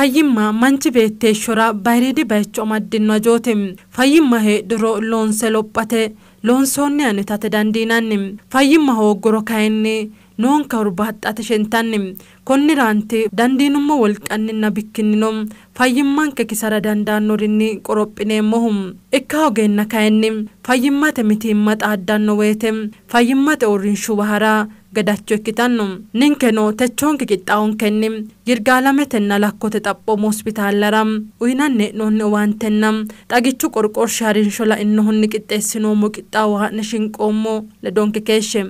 Fayyimma manchi beetti heeshshora bayiriidi bayicho amaddino hajooti. Fayyimma heedhuro loonse lophate loonsoonni anitate dandiinanni. Fayyimma hoogguro kayinni noonka hurbaaxxate shentanni. Konniraanti dandiinummo wolqanninna bikkinnino fayyimmanke kisara dandaannorinni qorophineemmohu. Ikka hoogeenna kayinni fayyimmate mitiimma xaaddanno woyte fayyimmate uurrinshuwa hara gadacho ikkitanno. Ninkeno techoonke qixxaawonkenni Yirgaalametenna Lakkote xaphoomu hospitaallara uyinanni hee'noonni owaantenna xagichu qorqorsha harinsho lainohunni qixxeessinoommo qixxaawo haa'ne shinqoommo. Ledonke keeshshe.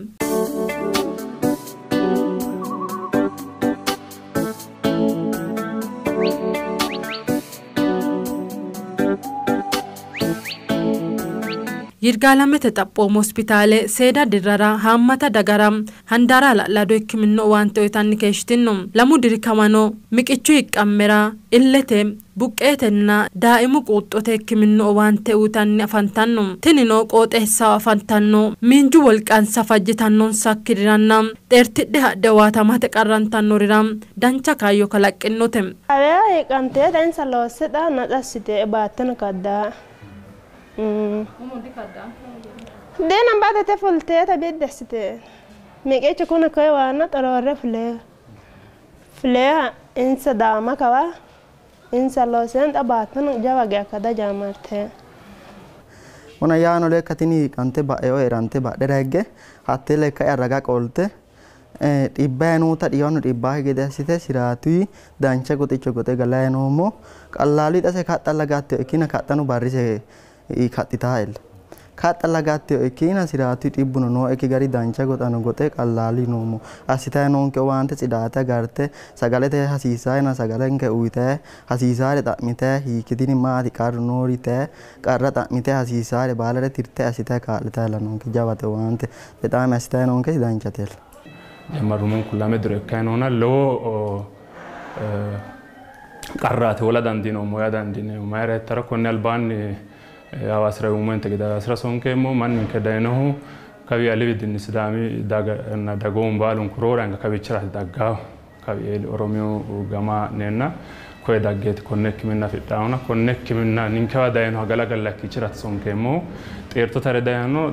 Yirgaalamete xaphoomu hospitaale seeda dirrara haammata dagara handaara hala'lado hikkiminnu owaante uyitanni keeshshitino. Lamu diri kawano miqichu hiqqammera illete buqqeetenna daaimu quuxxote hikkiminnu owaante uyitanni afantanno. Tinino qooxeessaho afantanno miinju wolqansa fajjitannonsakkiriranna xeertidhe hadhe owaatamate qarrantannorira dancha kaayyo kalaqqinote. Awea hiqqamtee insa loossidha naxassite baattono kaddaa. Diina baatete fulteeta biddessite miqichu kun koye waana xoroorre fuleeha insa daama kawa insa looseen xa baattono jawa geya kada jaamarte. Ona yaano lekka tini hiiqqante ba'eo erante badhera higge hattee lekka'ya raga qolte dhibbayi noota dhiwanno dhibbaakki gede assite siraatuyi dancha goxicho goxe galayi noommo. Qallaaluyi xase kaxxalla gatteo ikkina kaxxano barrise kaxxitaaella. Kaxxalla gatteo ikkina siraatuyi dhibbuno nooekki gari dancha goxano goxe qallaaluyi noommo. Assitayi noonke owaante tsidaate agarte sagalete hasiisaayina sagalenke uyitayi hasiisaare xa'mitayi hiikkitini maati qarru noori yitayi qarra xa'mitayi hasiisaare baalare tirtayi assitayi kaa'litayi noonke jawate owaante bexaami assitayi noonke danchatella. ጀመሩሙን ኩላሜ ድሮ ከኖና ሎ qarraati wola dandiinoommo yaa dandiineemmo. Mayira hettara konne albaanni Hawaasira uummente gede Hawaasira sonkeemmo manninke dayinohu kawi alividinni Sidaami daganna dagoomu baalunku roore anga kawiichiraati daggaahu kawi eeli Oromiyu gama ha'neenna koye daggeeti konne hikkiminna afidhaahuna konne hikkiminna ninkewa dayinoha galagale hakkiichiraati sonkeemmohu. Xeertote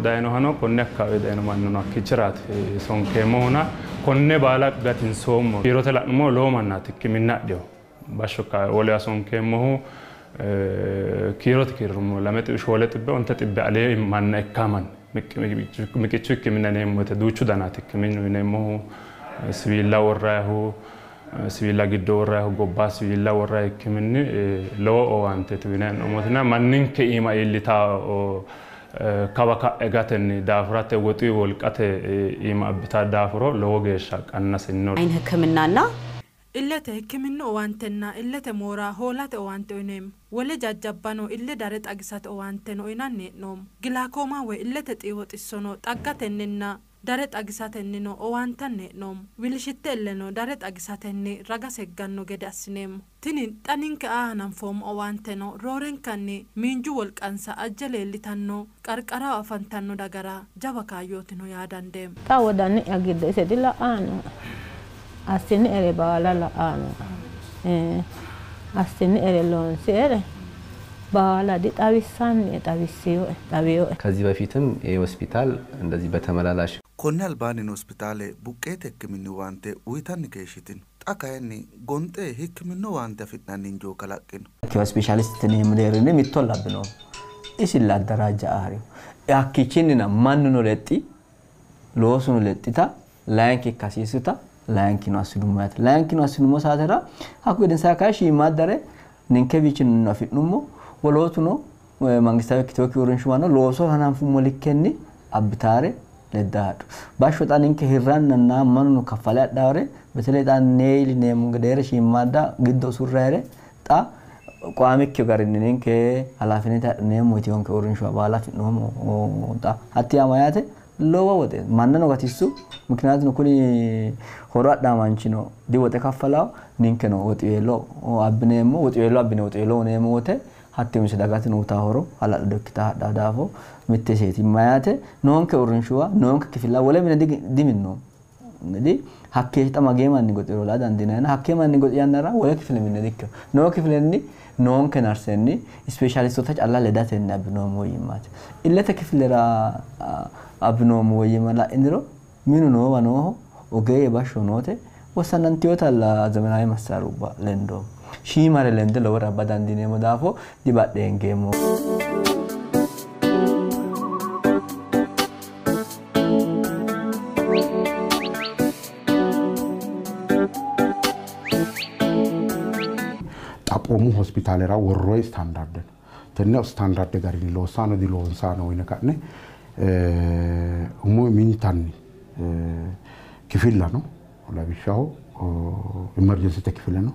dayinohano konne akkawaawe dayino mannino hakkiichiraati sonkeemmohuna konne baala gatinsoommo. Kiirote la'nummo lowo mannaati hikkiminna adhiho. Bashsho wolewa sonkeemmohu kiirote kiirrummo lame shoole xibbe onte xibbe alee manna ikkaa manni miqichu hikkiminna yineemmo woyte duuchu danaati hikkiminnu yineemmohu siwiilla worraayihu siwiilla giddo worraayihu gobba siwiilla worraayi hikkiminni lowo owaanteeti uyinanni hee'noommotina manninke iima iillitaa kawa ka'e gatenni daafurate woxuyi wolqate iima abbitaa daafuro lowo geeshsha qannasinno. ዓይን ሕክምናና illete hikkiminnu owaantenna illete moora hoolate owaante uyineemmo. Wole jajjabbano ille dare xagisate owaanteno uyinanni hee'noommo. Gilakooma woy illete xiiwo xissono xaggatenninna dare xagisatennino owaantanni hee'noommo. Wilishitte illeno dare xagisatenni raga segganno gede assineemmo. Tini xa ninke aa hananfoommo owaanteno roorenkanni miinju wolqansa ajje leellitanno qarqaraho afantanno dagara jawa kaayyootino yaa dandeemmo. Xa wodani'ya giddo ise dila'aano assini ere baala la'aano assini ere loonsi ere baala dixawissanni xawissiyoe xawiyoe. ከዚህ በፊትም ይህ ሆስፒታል እንደዚህ በተመላላሽ Konne albaanni hospitaale buqqeete hikkiminnu owaante uyitanni keeshshitino. Xa kayinni gonxe hikkiminnu owaante afi'nanni injoo kalaqqino. ስፔሻሊስት deerrinni mitto labbino isilla addaraajja aariyo hakkiichinnina mannuno lexxi loosuno lexxita layinki ikka hasiisuta layinkino assinummo yaate. Layinkino assinummo saatera hakku gedensaanni kayi shiimmaddare ninkewiichinni afi'nummo wolootuno mangistawe ikkitewokki uurrinshuwano looso hananfummo likkenni abbitaare ledda hadhu. Bashsho xa ninke hirrannanna mannu kaffale adhaare በተለይ xa neeyil yineemmo gedeere shiimmadda giddo usurrayire xa ቋሚኪው garinni ninke ኃላፊነት adhineemmo yitewonke uurrinshuwa baala afi'noommo xa hatti yaa mayyaate lowo woxe mannano gatissu ምክንያቱም kuni horo adhaa manchino diwoxe kaffalawo ninkeno woxiweelo abbineemmo woxiweelo abbine woxiweelo uneemmo wote hatti umise dagateno uyitaa horo hala'lado ikkitaa hadhaa daafo mitte iseeti mayyaate noonke uurrinshuwa noonke kifilla wole mine diminnoommo. እንግዲህ hakkee xamagee manni goxiro laa dandiinanni hakkee manni goxi yannara wole kifile minne dikkino noo kifilenni noonke narsenni ispeeshaalistoota calla ledatenni abbinoommo woyyimmaati illete kifilera abbinoommo woyyimma la'iniro minu noowa nooho ogeeyye bashsho noote wossanantiyotalla ዘመናዊ መሳሪያውባ lendoommo shiimare lende lowore abba dandiineemmo daafo dibadheengeemmo. Xaphoomu hospitaalera worroyi standarde no. Tenne standarde garinni loossano diloonsano yine ka'ne umu mintanni kifilla no. Lawishshaho emergencyte kifile no.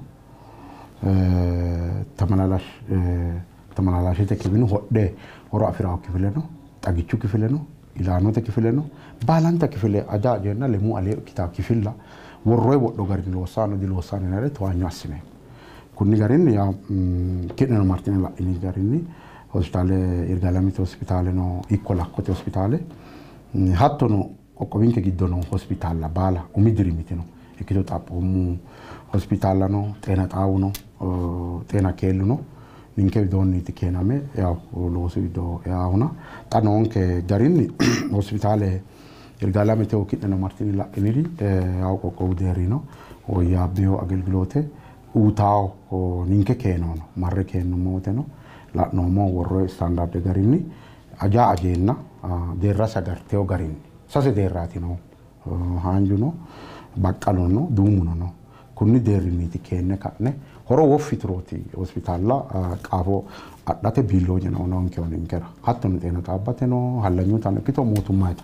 Tamalalaashete kifile no. Hodhe horo afirawo kifile no. Xagichu kifile no. Ilaanote kifile no. Baalanta kifile aja ajeenna lemuu alee ikkitawo kifilla worroyi wodho garinni loossano diloossano yinannire towaanyo assineemmo. Kunni garinni yaw ki'neno martine la'ini garinni hospitaale Yirgaalamete hospitaale no ikko Lakkote hospitaale hattono qoqqowinke giddo noo hospitaalla baala umi dirimiti no ikkito xaphoomu hospitaalla no xeena xaawu no xeena keellu no ninke widoonniiti keename yaw loosu giddo eaahuna xa noonke garinni hospitaale Yirgaalamete ki'neno martine la'iniri yaw qoqqowu deerri no woyyaabbeyo agelgiloote uutawo ninke keenono marre keennummo woteno la'noommo worroyi standarde garinni aja ajeenna deerrasi agarteyo garinni sase deerraati no haanju no baqqalu no duumuno no kunni deerrinniiti keenne ka'ne horo woffiturooti hospitaalla qaafo adhate biilloonye no noonkeho ninkera hattono xeena xaabbate no hallanyuutano ikkito mootummayita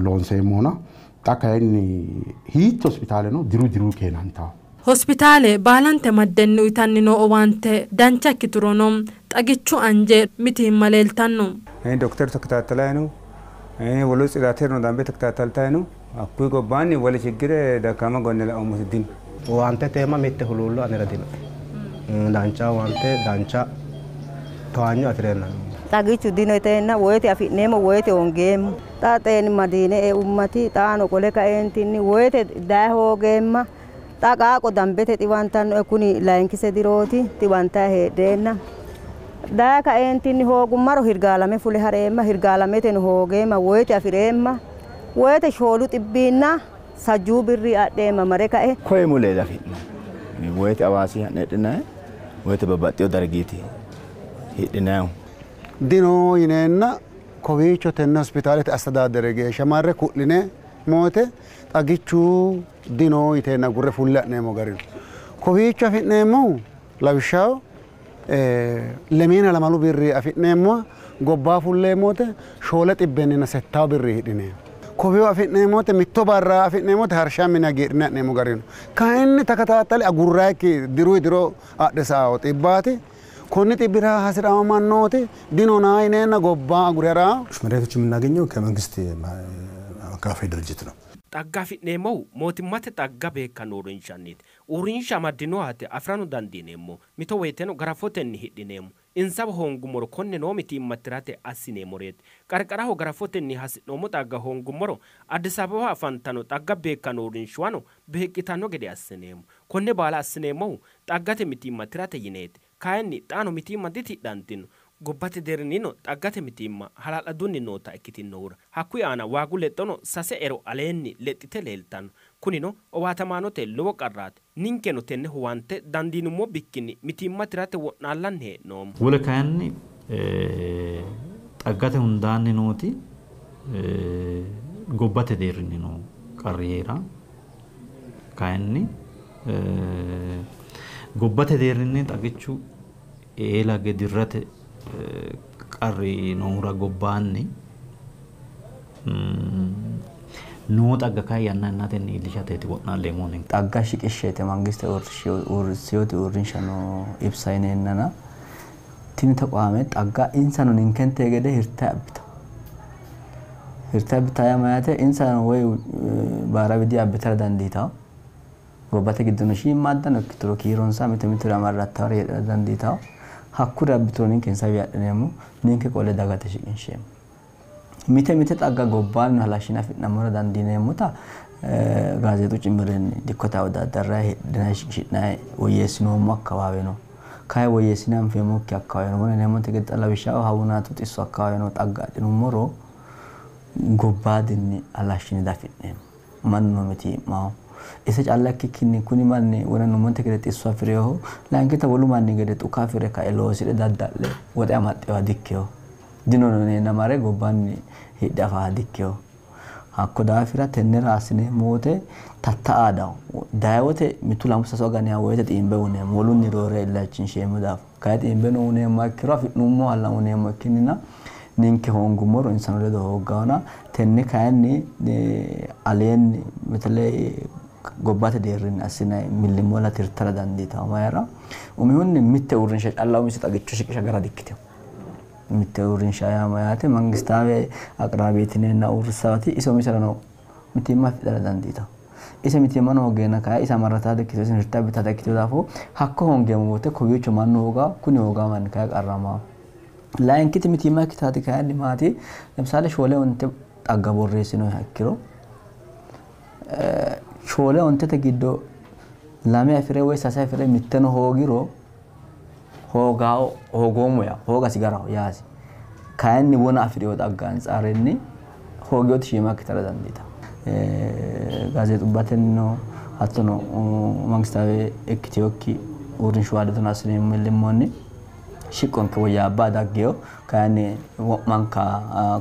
loonseemmohuna xa kayinni hiitti hospitaale no diru diru keenantawo. Hospitaale baalante maddenni uyitanni noo owaante dancha ikkiturono xagichu anje mitiimma leeltanno. ዶክተር ተከታተላይ ነው ወሎ ጽዳቴር ነው ዳንቤ ተከታተልታይ ነው hakkuyi gobbaanni wole chiggire dakkama gonne la'oommosi dino. Owaantete iima mitte huluullo anera dinoe. Dancha owaante dancha towaanyo afi'reenna. Xagichu dino yiteenna woyite afi'neemmo woyite hongeemmo. Xa xeenimma diine ummati xaano qole kaeentinni woyite daye hoogeemma. Xa qaaqqo dambete xiwantannoe kuni layinkise dirooti xiwantayi heedheenna. Daye kaeentinni hoogummaro Hirgaalame fule hareemma Hirgaalameteno hoogeemma woyite afi'reemma. Woyite shoolu xibbiinna sajjuu birri adheemma mare kae. Koye mulee afi'nanni woyite Hawaasi ha'ne hidhinayi woyite babbaxxeyo dargiiti hidhinayihu. Dino yineenna kowiicho tenne hospitaalete astadaaddere geeshsha marre ku'line moote xagichu dino yiteenna gurre fulle ha'neemmo gari no. Kowiicho afi'neemmohu lawishshaho lemiina lamalu birri afi'neemmoha gobbaa fulleemmote shoole xibbenninna settawo birri hidhineemmo. Kowiyo afi'neemmote mitto barra afi'neemmote harshamine hagiidhine ha'neemmo gari no. Kayinni takataattale agurraayikki diruyi diro adhe sa'awo xibbaati. Konni xibbira hasi'ramo mannooti dinona yineenna gobbaa agure ha'raa. መድኃኒቶች የምናገኘው ከመንግስት አከፋፋይ ድርጅት ነው። Xagga afi'neemmohu mootimmate xagga beekkanno uurrinshanniiti. Uurrinsha amaddinohati afirano dandiineemmo. Mito woyiteno garafotenni hidhineemmo. Insawa hoongummoro konne noo mitiimma tirate assineemmoreeti. Qarqaraho garafotenni hasi'noommo xagga hoongummoro Addis Ababa afantanno xagga beekkanno uurrinshuwano beeqqitanno gede assineemmo. Konne baala assineemmohu xaggate mitiimma tirate yineeti. Kayinni xaano mitiimma ditidhantino. Gobbate deerrinnino xaggate mitiimma hala'ladunni noota ikkitinohura hakkuyi aana waagu lexxono 3 ero aleenni lexxite leeltanno. Kunino owaatamaanote lowo qarraati. Ninkeno tenne huwante dandiinummo bikkinni mitiimma tirate wo'naallanni hee'noommo. Wole kayinni xaggate hundaanni nooti gobbate deerrinni noo qarri heera kayinni gobbate deerrinni xagichu eela gedirrate qarri noora gobbaanni noo xagga kayi yanna yannatenni iillishateeti wo'naalleemmo ninke. Xagga shiqishsheete mangiste uurrisseyooti uurrinsha no ibsa yineennana tini tequwaame xagga insano ninkente gede hirte abbitawo. Hirte abbitawo yaa mayyaate insano woyi baara widi abbitara dandiitawo. Gobbate giddono shiimmaaddano ikkituro kiironsa mite mitore amarrattawore heedhara dandiitawo. Hakkuri abbituro ninke insawi adhineemmo ninke qolle dagate shiqinsheemmo. Mite mite xagga gobbaanni halashshine afi'nammora dandiineemmota gaazeexu cimirenni dikkote awodaadarrayi hidhinayi shiqishi'nayi woyyeessinoommo akkawaawe no. Kayi woyyeessine anfeemmokki akkawaawe no. Yineemmonte gede lawishshaho hawwunaatu xisso akkawaawe no xagga adhinummoro gobbaadinni halashshine diafi'neemmo. Mannuno mitii'maho. Ise calla ikkikkinni kuni manni wonanummonte gede xisso afi'reeho layinkita wolu manni gede xuka afire kae loosire dadda'le woxe amaxxewa dikkeho. Dinono yineenna mare gobbanni hidhe afaaha dikkeho. Hakko daafira tennera assineemmo wote tatta'a dawo. Dayi wote mittu lamu sasu aganiha woyite xiimbe uneemmo. Wolunni roore illachinsheemmo daafo. Kayi xiimbeno uneemmo ikkiro afi'nummo alla uneemmo ikkinnina ninke hoongummoro insano ledo hooggawona tenne kayinni aleenni በተለይ gobbate deerrinni assinanni millimmo tirtara dandiitanno. Mayira umihunni mitte uurrinsha calla umise xagicho shiqisha gara dikkitino. Mitte uurrinsha yaa mayyaate mangistaawe aqraabeeti yineenna uurrissaati ise umiserano mitiimma afidhara dandiitanno. Ise mitiimmano hooggeenna kayi ise amarrataa dikkitino ise hirte abbitata ikkitino daafo hakko hoongeemmo wote kowiicho mannu hoogaa kuni hoogaa manni kayi qarramawo. Layinkiti mitiimma ikkitaati kayinni maati ለምሳሌ shoole onte xagga borreessinoyiha ikkiro shoole ontete giddo lame afire woyi sase afire mitteno hoogiro hoogoommo yaa hoogasi garaho yaasi. Kayinni wona afireyo xagga antsaarenni hoogeyoti shiima ikkitara dandiitanno. Gaazeexubbatennino hattono mangistaawe ikkiteyokki uurrinshuwa ledono assineemmo millimmoonni shiqqonke woyyaabba daggeyo kayinni wo'manka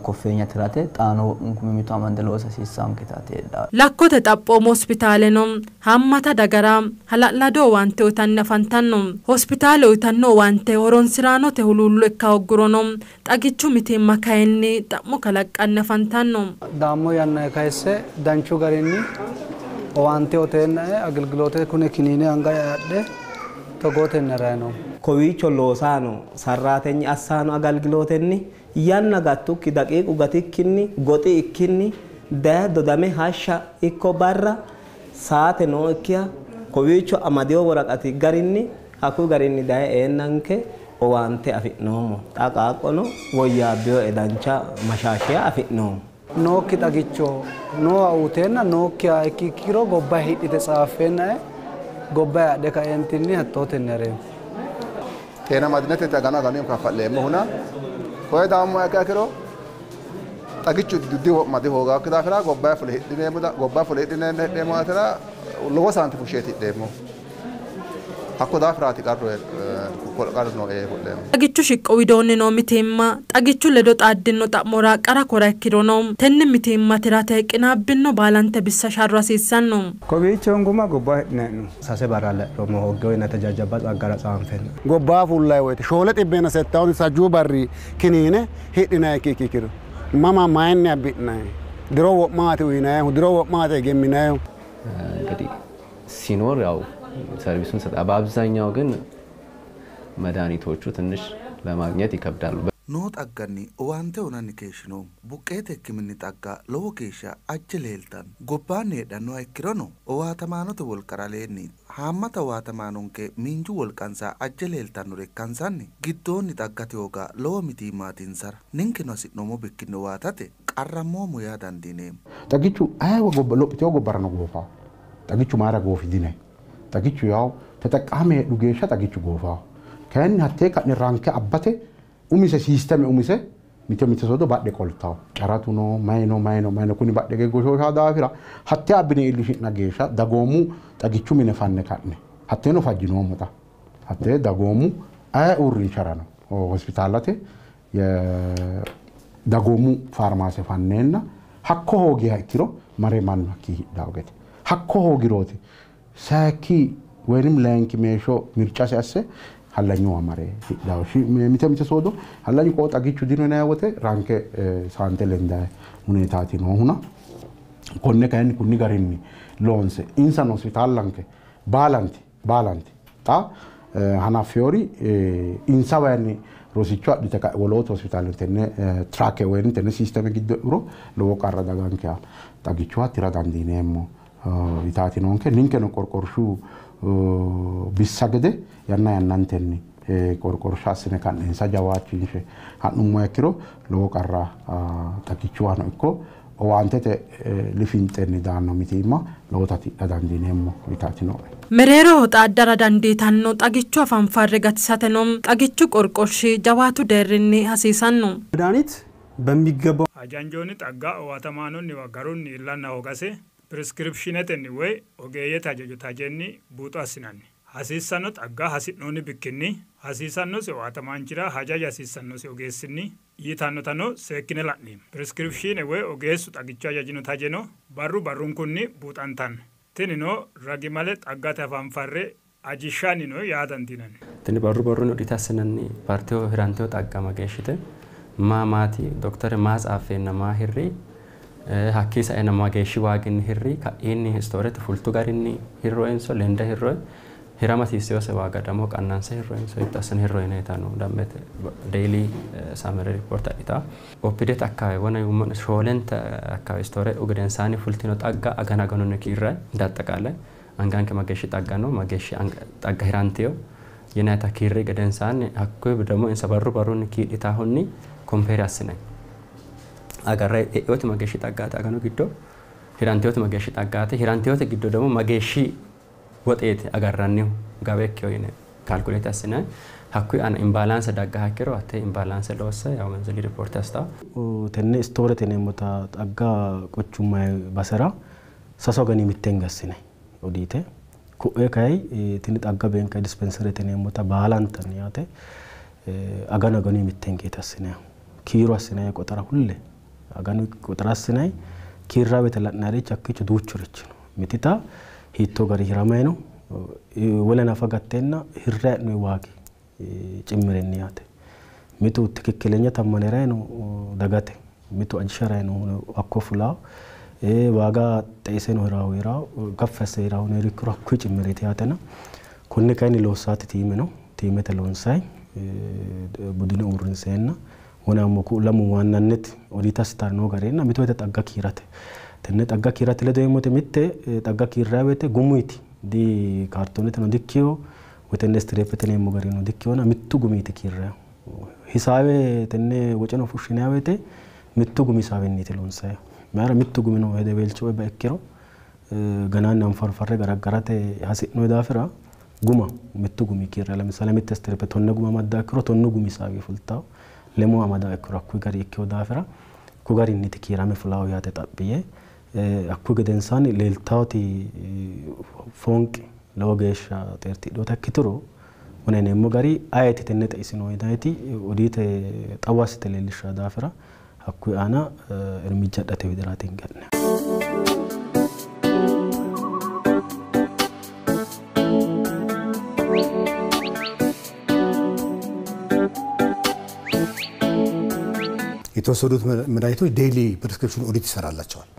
koffeenya tirate xaano wo'munku mimmito amande loosa hasiissanketaati heedhaa. Lakkote xaphoomu hospitaaleno haammata dagara hala'lado owaante uyitanni afantanno. Hospitaale uyitanno owaante horonsiraanote huluullo ikka hooggurono xagichu mitiimma kayinni xa'mo kalaqqanni afantanno. Daammo yanna kayisse danchu garinni owaante oteennae agelgiloote kune kiniine anga adhe togootenni rayi kowiicho loosaano sarraatenyi assaano agalgilootenni yanna gattukki daqiiqu gatikkinni goxi ikkinni daye dodame hashsha ikko barra saate nookkiha kowiicho amadiyo woraqati garinni hakkuyi garinni daye eennanke owaante afi'noommo. Xa qaaqqono woyyaabbeyo dancha mashaashiya afi'noommo. Nookki xagicho nooha uuteenna nookkiha ikkiro gobba hidhite tsaaffeennae gobba adhe kaeentinni hattootenni areemmo. ጤና ማድነት ተጋና ጋኒም ካፈለመሁና koye daammo ikkiro xagichu diwo'ma dihoogakki daafira gobba fule hidhineemmo gobba fule hidhineemmo daafira lowo saante fushsheeti hidheemmo. Hakko daafiraati qarru qarru nooe ku'leemmo. Xagichu shiqqo widoonni noo mitiimma xagichu ledo xaaddino xa'mora qara kora ikkirono tenne mitiimma tirate qinaabbino baalante bissa sharro hasiissanno. Kowiicho honguma gobba hidhineemmo. Sase barra le'roommo hooggeyo yinate jajjabba xaggara tsaanfenna. Gobbaa fullayi woyte shoole xibbeena settawun sajjuu barri kiniine hidhinayi ikkiro mama mayinni abbi'nayi diro wo'maati uyinayihu diro wo'maati egemminayihu. እንግዲህ ሲኖር ያው ሰርቪሱን ሰጣ። በአብዛኛው ግን መድኃኒቶቹ ትንሽ ለማግኘት ይከብዳሉ። Noo xagganni owaante uyinanni keeshshinoommo. Buqqeete hikkiminni xagga lowo geeshsha ajje leeltanno. Gobbaanni heedhannoha ikkirono owaatamaanote wolqara aleenniiti. Haammata owaatamaanonke miinju wolqansa ajje leeltannore ikkansanni giddoonni xaggate hooga lowo mitiimmaati insara. Ninkeno hasi'noommo bikkinni owaatate qarrammoommo yaa dandiineemmo. Xagichu ayewa gobba lophiteyo gobbarano goofawo. Xagichu mayira goofi dinayi. Xagichu yaw ተጠቃሚ heedhu geeshsha xagichu goofawo. Kayinni hattee ka'ne ranke abbate umise siisteme umise mite mite soodo badhe qoltawo. Caratu no mayino mayino mayino kuni badhe goshooshaa daafira hattee abbine iillishi'na geeshsha dagoomu xagichu mine fanne ka'ne hatteeno fajjinoommo xa. Hattee dagoomu aye uurrinsharano hospitaalate dagoomu faarmaase fanneenna hakko hoogiha ikkiro mare mannu hakkii hidhawo gede. Hakko hoogirooti sayikki ወይንም ላይንኪ ሜሾ ምርጫ ሲያሰ hallanyu amare hidhawo mite mite soodo hallanyu koo xagichu dino yinanni wote ranke saante lendayi huneetaati noohuna konne kayinni kunni garinni loonse insano hospitaallanke baalanti baalanti xa hanaffeyoori insawayiinni rosicho adhite ka'e wolootu hospitaale tenne tiraake woyim tenne siisteme giddo e'uro lowo qarra dagankeha xagichuwa tira dandiineemmo yitaati noonke. Ninkeno qorqorshu bissa gede yanna yannantenni Qorqorsha assine ka'ne insa jawaachinshe ha'nummoha ikkiro lowo qarra xagichuwano ikko owaantete lifinxenni daanno mitiimma lowota tidha dandiineemmo yitaati nooe. Mereeroho xaaddara dandiitanno xagichu afanfarre gatisateno xagichu qorqorshi jawaatu deerrinni hasiisanno. መድኃኒት በሚገባው Hajanjoonni xagga owaatamaanonniwa garunni iillanna hoogase piriskiripshinetenni woy ogeeyyete hajajo tajenni buuxo assinanni. Hasiissanno xagga hasi'noonni bikkinni hasiisannosi owaatamaanchira hajaja hasiissannosi ogeessinni yitannotano seekkine la'neemmo. Piriskiripshiine woy ogeessu xagicho hajajino tajeno barru barrunkunni buuxantanno. Tinino ragimale xaggate afanfarre ajishshanni no yaa dandiinanni. Tini barru barrunni udhite assinanni paarteho hiranteho xagga mageeshshite maa maati doktore maa tsaaffeenna maa hirri hakkii saena mageeshshi waaginni hirri ka'iinni istoorete fultu garinni hirroenso lende hirroe hirama siisseyose waaga ደግሞ ቀናንሰ hirroenso hiitto assine hirroyine yitanno dambete daily summary report adhita OPDte አካባቢ ወነ ሾለንተ አካባቢ ስቶሬ gedensaanni fultino xagga agana aganunni kiirrayi እንዳጠቃላይ anganke mageeshshi xagga no mageeshshi xagga hiranteyo yinayita kiirri gedensaanni hakkuyi ደግሞ insa barru barrunni kiidhitaahunni compare assinay agarray e'eoti mageeshshi xaggaate aganu giddo hiranteyooti mageeshshi xaggaate hiranteyote giddo ደግሞ mageeshshi woxeeti agarrannihu gawe ikkeyo yine calculate assinay hakkuyi aana imbalance dagga hakkiro hattee imbalance loosse yaw monthly report assitawo. Tenne istoorete yineemmota xagga quchummay basera sasu agani mitteenni assine odiite ko'e kayi tini xagga beenkayi dispenserete yineemmota baalantanni yaate aganu aganu mitteengeeti assinayi kiiro assinayi qoxara hulle aganu qoxara assinayi kiirraa woyte la'nayirichi hakkiicho duuchurichi no mitita hiittoo gari hiramayi no wole nafa gatteenna hirrayi hee'noyi waagi cimmirenni yaate mitu ትክክለኛ ታማኔራይ ነው dagate mitu ajisharay ነው hakko fulaawo waaga xeise no hiraawo hiraawo gaffi asse hiraawo no ikkiro hakkuyi cimmireeti yaatena konne kayinni loossaati tiime no tiimete loonsayi budune uurrinseenna wona lamu waannanniti odiite assitari noo garinna mito woyte xagga kiirate tenne xagga kiirate ledo yeemmote mitte xagga kiirrayi woyte gumuyti di kaartooneteno dikkiyo woy tenne istireepete yineemmo garino dikkiyona mittu gumiiti kiirrayihu hisaawe tenne woceno fushshinayi woyte mittu gumi hisaawenniiti loonsayihu mayira mittu gumino hedeweelcho woy ikkiro ganaanni anfarfarre garaggarate hasi'noyi daafira guma mittu gumi kiirrayi ለምሳሌ mitte istireepe tonne guma amaddaa ikkiro tonnu gumi hisaawe fultawo lemo amadaa ikkiro hakkuyi gari ikkeyo daafira hakku garinniiti kiirame fulawo yaate xaphi yee hakkuyi gedensaanni leeltawoti foonqe lowo geeshsha xeertidhota ikkituro wona yineemmo gari ayeeti tenne xeisino yinayiti odiite xawo assite leellishshawo daafira hakkuyi aana irmijja adhate widiraati hinge ha'nayihu. የተወሰዱት መድኃኒቶች daily prescription audit ይሰራላቸዋል።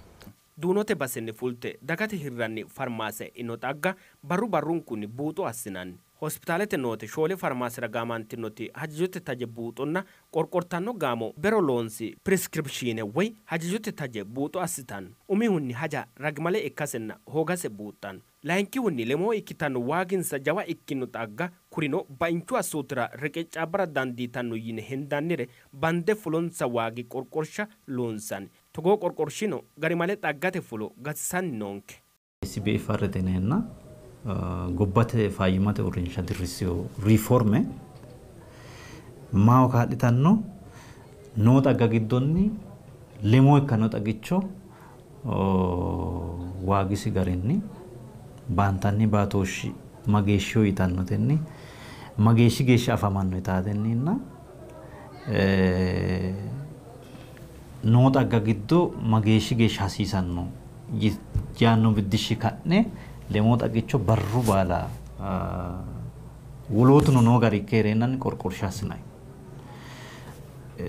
Duunote basenni fulte dagate hirranni farmaase ino xagga barru barrunkunni buuxo assinanni. Hospitaalete noote shoole farmaasera gaamantinoti hajajote taje buuxonna qorqortanno gaamo bero loonsi piriskiripshiine woy hajajote taje buuxo assitanno. Umihunni haja ragimale ikkasenna hoogase buuxxanno. Layinkihunni lemoo ikkitanno waaginsa jawa ikkino xagga kurino bainchu assootira reqeccaabbara dandiitanno yine hendannire bande fulonsa waagi qorqorsha loonsanni. Togoo qorqorshino garimale xaggate fulo gatisanni noonke. SBFR tenenna gobbate fayyimmate uurrinsha dirrissino riforme maaho kaa'litanno noo xagga giddonni lemoo ikkanno xagicho waagisi garinni baantanni baatooshshi mageeshshiho yitannotenni mageeshshi geeshsha afamanno yitaatenninna noo xagga giddo mageeshshi geeshsha hasiisanno yaanno biddishshi ka'ne lemoo xagicho barru baala wolootuno noo gari ikke heereennanni qorqorsha assinayi.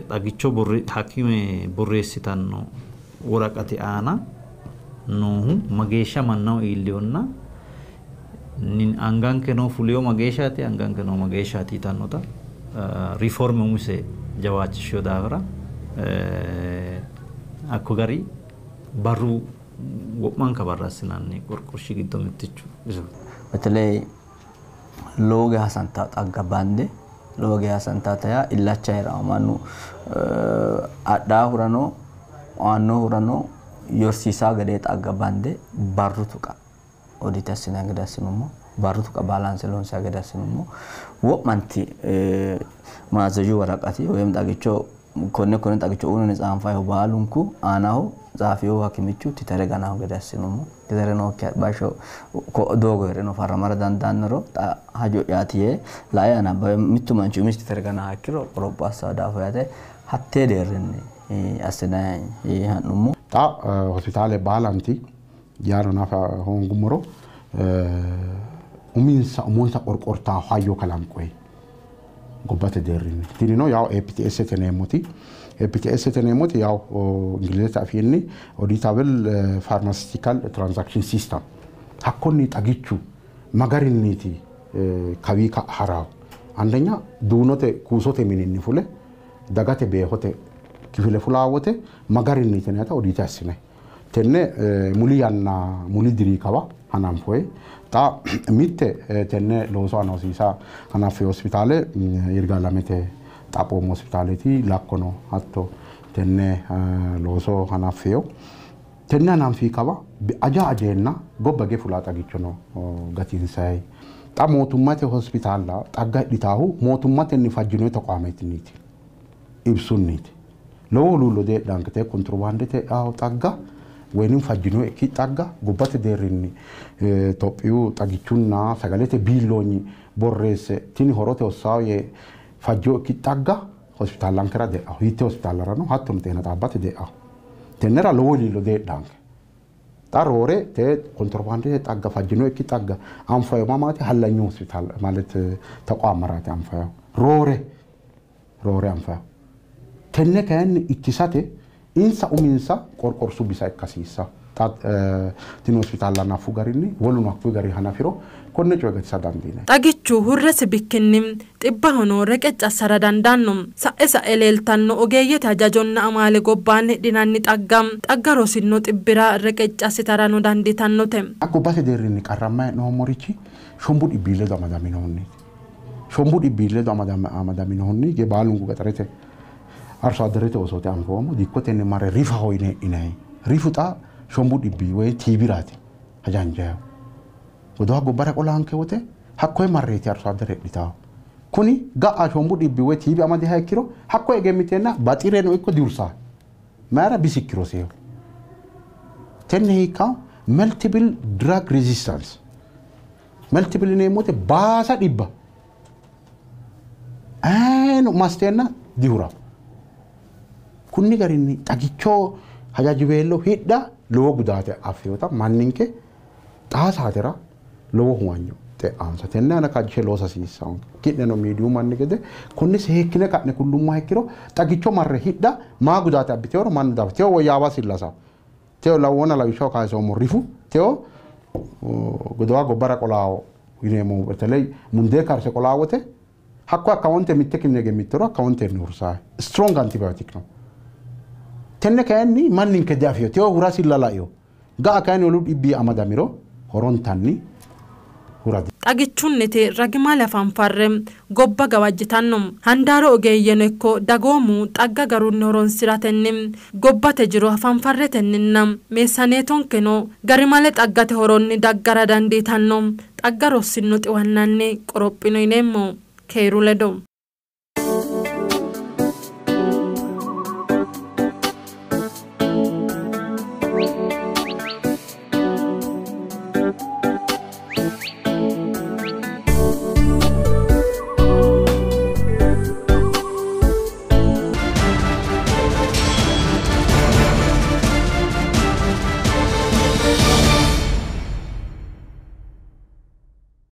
Xagicho hakime borreessitanno woraqati aana noohu mageeshsha mannaho iillihonna anganke noo fuliyo mageeshshaati anganke noo mageeshshaati yitannota riforme umise jawaachishshiyo daafira hakko gari barru wo'manka barra assinanni qorqorshi giddo mittichu isooti. በተለይ lowo geya hasantawo xagga bande Lowo geeshsha hasantaata yaa illacha hee'rawo mannu adhaahurano aannohurano yorsiisaa gedee xagga bande barru tuqa odiite assinanni gede assinummo barru tuqa balance loonsanni gede assinummo wo'manti maazazhu woraqati woyim xagicho konne konne xagicho uyinoni tsaanfayihu baalunku aanaho tsaafihu hakimichu titere ganaho gede assinummo titere nookkiha bashsho doogo hee'reno farramara dandaannoro xa hajo'yaati yee lae anabbawe mittu manchi umisi titere ganaha ikkiro qoropho assawo daafo yaate hattee deerrinni assinanni ha'nummo. Xa hospitaale baalanti yaano nafa hoongummoro uminsa umonsa qorqortaa hayyo kalanqoyi gobbate deerrinni tinino yaw APTS teneemmoti APTS teneemmoti yaw ingilizete afiinni auditable pharmaceutical transaction system hakkonni xagichu magarinniiti kawii ka'a harawo አንደኛ duunote kuusote mininni fule dagate beehote kifile fulaa wote magarinniiti yinayita odiite assinayi tenne muli yanna muli diri kawa hananfoyi xa mitte tenne looso aana hosiisa hanaffe hospitaale Yirgaalamete xaphoomu hospitaaleeti lakkono hatto tenne looso hanaffeyo tenne hananfi kawa aja ajeenna gobba ge fulaa xagichono gatinsayi xa mootummate hospitaalla xagga hidhitaahu mootummatenni fajjinoyi toqaameetiniiti ibsunniiti lowo huluullo deedhankete kontirobaandete hidhaahu xagga ወይንም fajjino ekki xagga gobbate deerrinni Tophiyu xagichunna sagalete biilloonyi borreesse tini horote hossawo yee fajjo ekki xagga hospitaallankera de'aho hiitte hospitaallarano hattono xeena xaabbate de'aho tennera lowo huluullo deedhanke xa roore te kontirobaandete xagga fajjino ekki xagga anfayo mamaati hallanyu hospitaal ማለት ተቋመራቲ anfayo roore roore anfayo tenne kayinni ittisate insa uminsa qorqorsu bisa ikkasiissa xa tini hospitaalla nafu garinni woluno hakkuyi gari hanafiro konne coye gatisa dandiinanni. Xagichu hurresi bikkinni xibbahono reqecci assara dandaanno. Sa'e sa'e leeltanno ogeeyyete hajajonna amaale gobbaanni hidhinanni xagga xagga rosinno xibbira reqecci assitarano dandiitannote. Gobbate deerrinni qarrammayi hee'noommorichi shombu dhibbi ledo amadaminohunniiti. Shombu dhibbi ledo amadaminohunni ge baalunku gaxarete አርሶ አደሬ oosooti anfoommo dikkotenni marre rifaho yine hidhinayi rifu xa shombu dhibbi woyi tiibiraati hajanjayo godowa gobbara qolanke wote hakkoye marreeti arso addere hidhitawo kuni ga'a shombu dhibbi woyi tiibi amadiha ikkiro hakkoye egemmiteenna baxireno ikko diursaa mayira bisikkiro seewo tenne hiikka multiple drug resistance multiple yineemmo wote baasa dhibba ayino masteenna dihurawo kunni garinni xagicho hajajiweello hidha lowo gudaate affeewota manninke xaa saatera lowo huwanyo xe'ansa tenne aana kaajjishe loosa hasiissaanke ki'neno miidiyu manni gede konne seekkine ka'ne kullummoha ikkiro xagicho marre hidha maa gudaate abbiteeworo mannu daafo teo woyyaaba sillasa teo lawona lawishshaho kayisoommo rifu teo godowa gobbara qolaawo yineemmo በተለይ mundee karse qolaawo wote hakko akkawonte mitte kinne gemmittoro akkawontenni hursaa strong antibiotic ነው tenne kayinni manninke diafiyo teo hura silla la'iyo ga'a kayinni wolu dhibbi amadamiro horontanni hura Xagichunniti ragimale afanfarre gobba gawajjitanno. Handaaro ogeeyyeno ikko dagoomu xagga garunni horonsiratenni gobbate jiro afanfarretenninna meessaneetonkeno garimale xaggate horonni daggara dandiitanno. Xagga rossinno xiwannanni qorophino yineemmo keeru ledo.